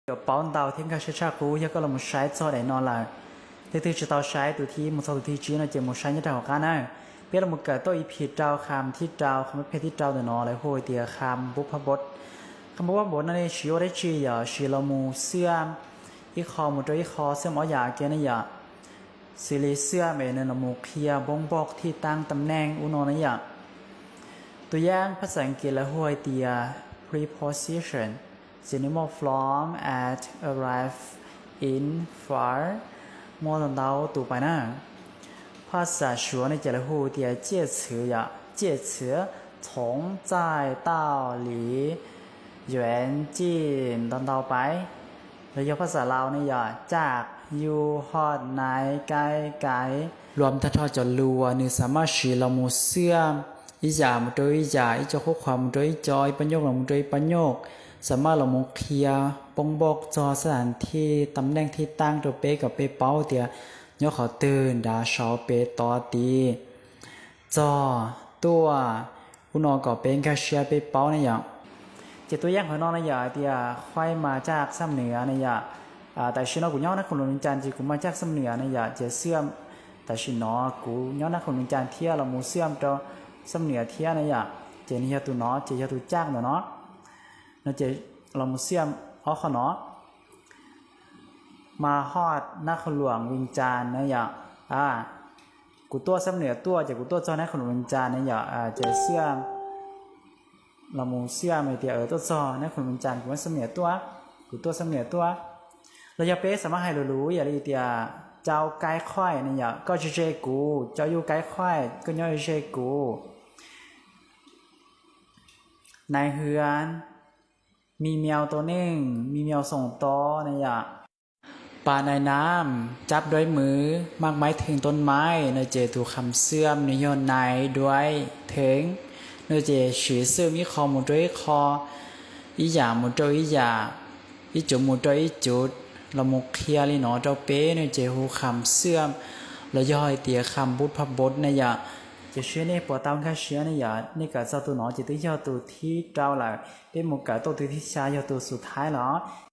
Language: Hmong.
yuav paub ntau thiab nkag siab tshaj qub yog koj los mus saib txog daim no lawm. Leej twg tsis tau saib tus thib ib mus txog tus thib tsib no ces mus saib nyob rau hauv qab na. Peb los mus kawm tuaj ib phim rau kham thib rau, kham peb phem thib rau ntawm no lawv hu hais tias kham bub phab npod. Kham bub phab npod no ne siv ua dab tsi yom? Siv los mus xiam ib qho mus rau ib qho, xiam ob yam kiag ne yom. Xws li xiam es nws los mus qhia npoo npoj thij taab tam neej ub no ne yom. Tus yam phaj xaj Askiv lawv hu hais tias preposition, synonym form at, arrive, in, far, muaj ntau tus pais na. Phaj xaj Suav ne ces lawv hu tias 介词 yom, 介词, 从在到离, 远近 ntau ntau pais. Los yog phaj xaj Laus ne yom, จาก, อยู่, ฮอด, ไหน, ไกล, ไกล. Luam tag nrho cov lus uas nws xam maj siv los mus xiam ib yam mus rau ib yam, ib co qhuab qhuas mus rau ib co, ib pab nyuj los mus rau ib pab nyuj, xam maj los mus qhia npoo npoj txog xab thij tam neej thij taab rau peb kom peb paub tias nyob qhov twg nrad saud pem tod tid. Txog, tuaj, ub no kom peb nkag siab peb paub ne yom. Ces tus yam qhov no ne yom hais tias ค่อยมาจาก xab nwam ne yom. Tam sim no kuv nyob นครหลวงเวียงจันทน์ ces kuv มาจาก xab nwam ne yom, ces xiam, tam sim no kuv nyob นครหลวงเวียงจันทน์ thiab los mus xiam rau ซำเหนือ thiab ne yom. Ces nws yog tus no ces yog tus จาก ntawm no. No ces los mus xiam ob qho no. มาฮอด นครหลวงเวียงจันทน์ ne yom. Kuv tuaj ซำเหนือ tuaj ces kuv tuaj txog นครหลวงเวียงจันทน์ ne yom, ces xiam los mus xiam hais tias tuaj txog นครหลวงเวียงจันทน์, kuv ซำเหนือ tuaj, kuv tuaj ซำเหนือ tuaj. Los yog peb xam maj hais lus lus yam li tias เจ้าใกล้ค่อย ne yom, koj ze ze kuv, เจ้าอยู่ใกล้ค่อย, koj nyob ze kuv. ในเฮือน มีแมวตัวหนึ่ง, มีแมวสองตัว ne yom. ปลาในน้ำ จับด้วยมือ ไม้ไม้เถิง ต้นไม้ no ces tus kham xiam nws yog ใน ด้วย เถิง no ces siv xiam ib qho mus rau ib qho, ib yam mus rau ib yam, ib cuv mus rau ib cuv, los mus qhia li no rau peb no ces hu kham xiam, los yog hais tias kham bub phab npod ne yom. Ces seb nej puas tau nkag siab ne yom, nej kawm txog tus no ces twb yog tus thib rau lawm, peb mus kawm tuaj tus thib xya yog tus xub thawj los.